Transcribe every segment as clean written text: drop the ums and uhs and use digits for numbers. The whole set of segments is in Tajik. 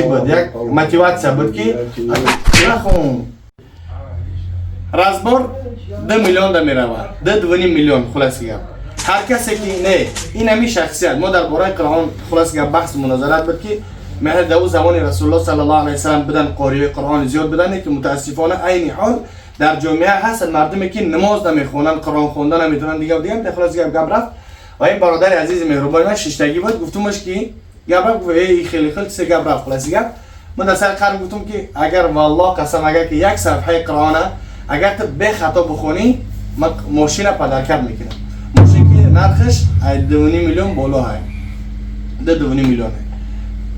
Чӣ буд, як мотивация буд, ки нахон. Разбор 2 миллион да меравад, 2-2.5 миллион. Хулоси гап, ҳар касе ки не, ин ҳами шахсият. Мо дар бораи Қуръон, хулоси гап, баҳс мунозарат буд, ки меҳр дар ӯ замони Расулуллоҳ саллаллоҳу алайҳи васаллам будан, қориёи Қуръони зиёд буданд, ки мутаассифона айни ҳол дар ҷомеа ҳастанд мардуме, ки намоз намехонанд, Қуръон хонда наметавонанд, дигар дигар. Хулоси гап, гап рафт ва ин бародари азизи меҳрубони ман шиштагӣ буд. Гуфтумаш, ки гап рафт, гуфт: «Эй, хеле хеле чизе гап рафт». Хулоси гап, ман дар сари қарм гуфтум, ки агар, валлоҳ қасам, агар ки як сафҳаи Қуръона агар ту бехато бихонӣ, ман мошина подарка мекунам. Мошин, ки нархаш ай 2.5 миллион боло ҳай, 2-2.5 миллион.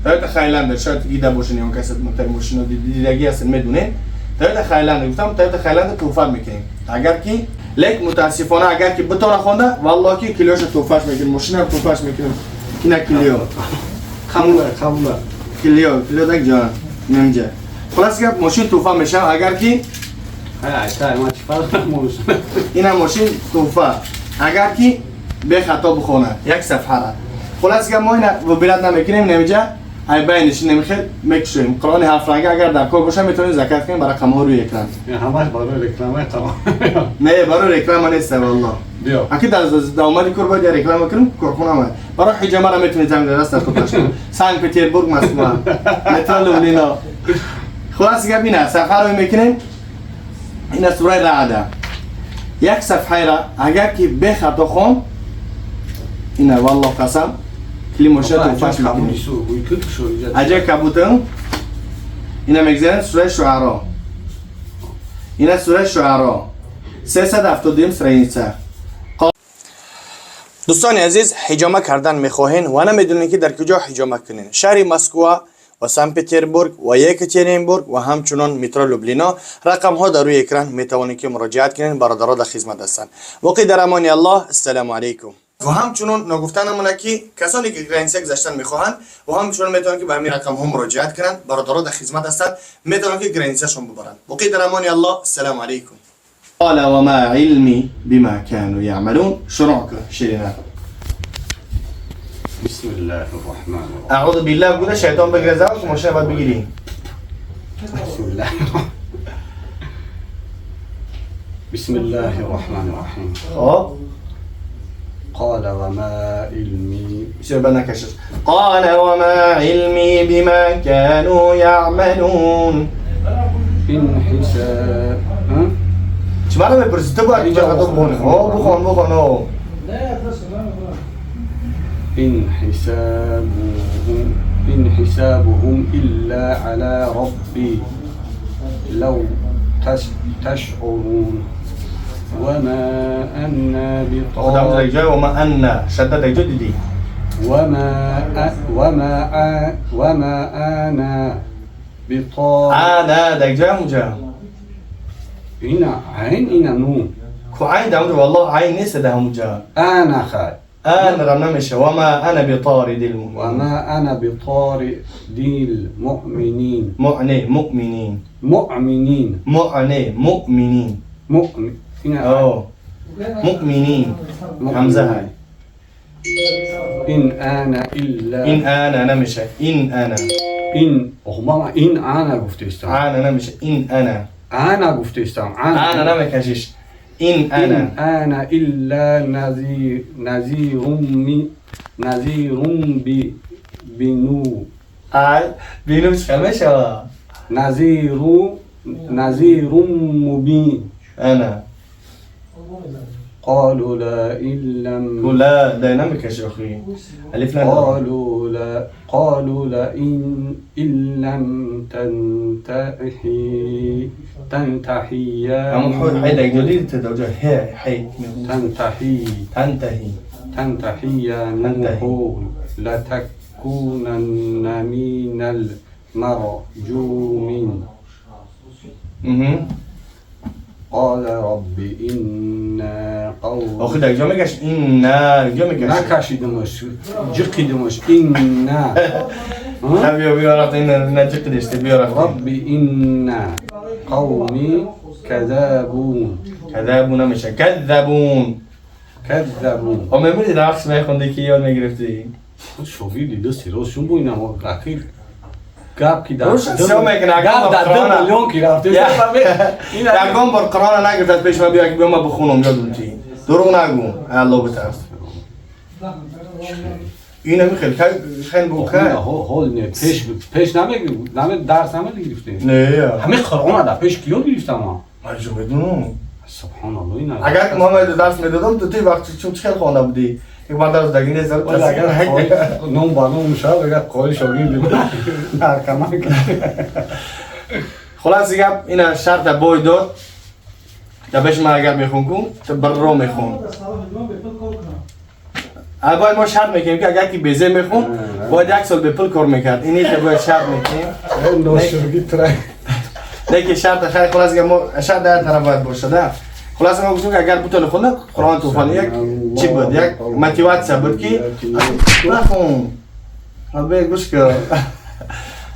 Тойота Хайландер шояд дида бошед, он касе мутари мошино дидагӣ ҳастед, медонед. Тойота Хайландер, гуфтам, Тойота Хайландер туҳфат мекунем, агар ки, лек мутаассифона, агар ки битона хонда, валлоҳ ки килиёша туҳфаш мекунем, мошинам туҳфаш мекунем. Ина килиё. Қабула, қабула. Килиё, килиё дак ҷон немҷа. Хулас гап, мошин туҳфа мешавад, агар ки Ай, ай, ма чӣ фарқ мошин? Ина мошин туҳфа, агар ки бехато бихонад як сафҳара. Хулас гап, мо ина выбирать намекунем, немиҷа ай байниш немихел мекушоем. Қуръони ҳафтранга агар дар кор боша, метавонед заказ кунем ба рақамҳо рӯи экран. Ҳамаш барои реклама тамом. Не, барои реклама нест, валлоҳ. Биё. Аки дар даромади кор бояд я реклама кунем, корхона омад. Барои ҳиҷамара метавонед занг даст дар худаш. Санкт Петербург, Москва, метро Люблино. Хулас гап, ина сафҳаро мекунем, ина сураи Раъда. Як сафҳаера агар ки бехато хон, ина, валлоҳ қасам, кили мошина туҳфаш мекунем. Аҷа кабутам ина мегзарем сураи Шуаро. Ина сураи Шуаро, 372 страница. Дӯстони азиз, ҳиҷома кардан мехоҳен ва намедонед, ки дар куҷо ҳиҷома кунед? Шаҳри Москва ва Санкт Петербург ва Екатеринбург ва ҳамчунон метро Люблино. Рақамҳо дар рӯи экран, метавонед, ки муроҷиат кунед. Бародаро дар хизмат ҳастанд. Боқӣ дар амони Аллоҳ. Ассалому алайкум. Ва ҳамчунон ногуфта намонад, ки касоне ки граница гузаштан мехоҳанд ва ҳамчунон метавонанд, ки ба ҳамин рақамҳо муроҷиат кунанд. Бародаро дар хизмат ҳастанд, метавонанд, ки границашон бубаранд. Боқӣ дар амони Аллоҳ. Ассалому алайкум. قال وما علمي بما كانوا يعملون. شروع کن شیرینه. بسم الله الرحمن الرحیم. اعوذ بالله بگو، شیطان بگرزه که ماشین باید بگیری. بسم الله الرحمن بسم الله الرحمن الرحیم. خب. قال وما علمي بسیار بد نکشش. قال وما علمي بما كانوا يعملون. إن حساب ها؟ چی منو بپرسی؟ تو باید اینجا خطا بخونی. خب بخون، بخون او. إن حسابهم إلا على ربي لو تشعرون وما أنا خودم بطارد در جای وما انا شدد در جا دیدی. وما أنا بطارد. انا در جای اونجا. اینا عین، اینا نون. کو عین در اونجا؟ والله عین نیست در اونجا. أنا خای. انا رم نمیشه. وما انا بطارد المؤمنين. وما أنا بطارد المؤمنين. معنی مؤمنین. مؤمنين. معنی مؤمنین. مؤمن اینا. اوه، مؤمنین، همزه های. إن أنا إلا این انا نمیشه، این انا. إن ماما إن أنا گفتستم. انا نمیشه، این انا. أنا گفتستم. انا نمیکشیش، این انا. إن أنا إلا نذير نذير نذير بنو ای بینو چخل میشه. نذير نذير مبين. انا. قالوا لا إن لم لا ده نمیکشی اخی، الف نداره. قالوا لا قالوا لئن إن لم تنتهي تنتهي يا همون حول حي جديد تدوجه هي حي. تنتهي. تنتهي. تنتهي يا تنتهي. نوح لتكونن من المرجومين. مهم. قال رب إن قوم آخه در جا میکش، این نه جا میکش. نکشیدمش، جقیدمش، إن ها؟ بیا بیا رفت این نه جقیدش، بیا رفت. رب إن قومي كذابون. کذبون نمیشه، کذبون. كذبون. آ میبینی رقص میخوندی که یاد میگرفتی. شوگیردی دستی روز شون بو اینا اخیر. Гап ки дар Рӯшан сиёҳ мекунад, агар гап дар ду Қуръона- миллион ки рафте. Ягон бор Қуръона нагирифт пеш ма, биё ки биё ма бихонам, ёдум ти. Дурӯғ нагӯ, Аллоҳ битарс. Ин ҳами хел хел бу кай. Ҳол не, пеш наме дарс намегирифтем. Не. Ҳамин Қуръона дар пеш ки ёд гирифтам ман? Ман чӣ медонам. Субҳоналлоҳ, ина. Агар ки ман дарс медодам, ту ти вақт чун чӣ хел хонда будӣ? Як бор дарс даги нест. Вале агар ном ба ном шавад, агар қори шогирд наркамак. Хулоси гап, ина шарта бой дод. Да пеш ман агар мехон кун, ту барро мехон. Бояд мо шарт мекунем, ки агар ки безе мехон, бояд як сол бепул кор мекард. Ини ки бояд шарт мекунем. Ношурги тра. Не ки шарт хай, хулос гап, мо шарт дар тараф бояд бошад, да. Хулоса, мо гуфтем, ки агар бутони хонда Қуръон туфан, як чӣ буд, як мотиватсия буд, ки нахон. Абе гӯш кун.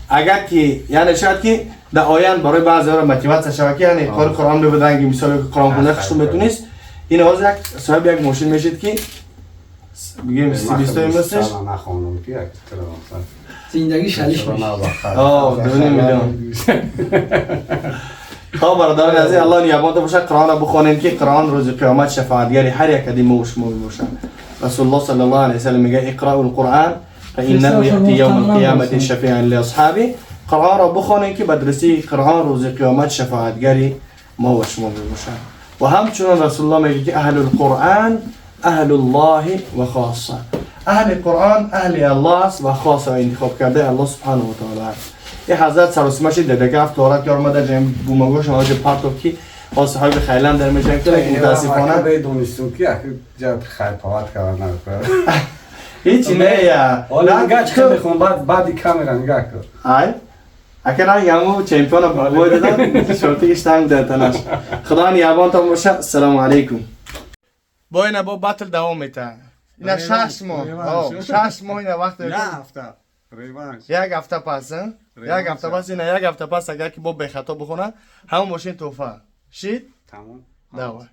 Агар ки, яъне шояд ки дар оянд барои баъзеҳоро мотиватсия шавад, ки яъне кори Қуръон мебуданги, мисоле Қуръон хонда хушто метунист, ин ҳозир як соҳиби як мошин мешид, ки бигем 20-тои мислиш. Нахондам ки як тра. Зиндагӣ шалиш мешид. О, 2.5 миллион. Хоб, бародарони азиз, Аллоҳ нигаҳбонтон бошад. Қуръонро бихонем, ки Қуръон рӯзи қиёмат шафоатгари ҳар як ади мо шумо бошад. Расулуллоҳ саллаллоҳу алайҳи васаллам мегӯяд: اقرأوا القرآن فإنه يأتي يوم القيامة شفيعا لأصحابه. قرآن را بخوانیم که به درستی قرآن روز قیامت شفاعتگری ما و شما باشد. و همچنان رسول الله میگه که اهل القرآن اهل الله و خاصه. اهل قرآن اهل الله است و خاصه و انتخاب کرده الله سبحانه و تعالی است. این حضرت سراسیمه شد، ددگه هفت تورات که آمده جمع بومگوش آنجا پرتاب کی با صاحب خیلان در میشن که متاسفانه بدونستم که اخیر جد خیر پاوت کردن نکنه. هیچی نه یا. حالا نگاه چه میخوام، بعد بعدی کامرا نگاه کن. ای اگر یامو چمپیون بود دادم شورتی اشتنگ ده تنش. خدا نگهبانتان باشه. السلام علیکم. با اینا با battle دوام میته. اینا 6 ماه، 6 ماه اینا وقت. یک هفته ریوانش. یک هفته پس، ها؟ یک هفته پس، اینا یک هفته پس اگر که با به خطا بخونه، همون ماشین توفه شید. تمام. давай.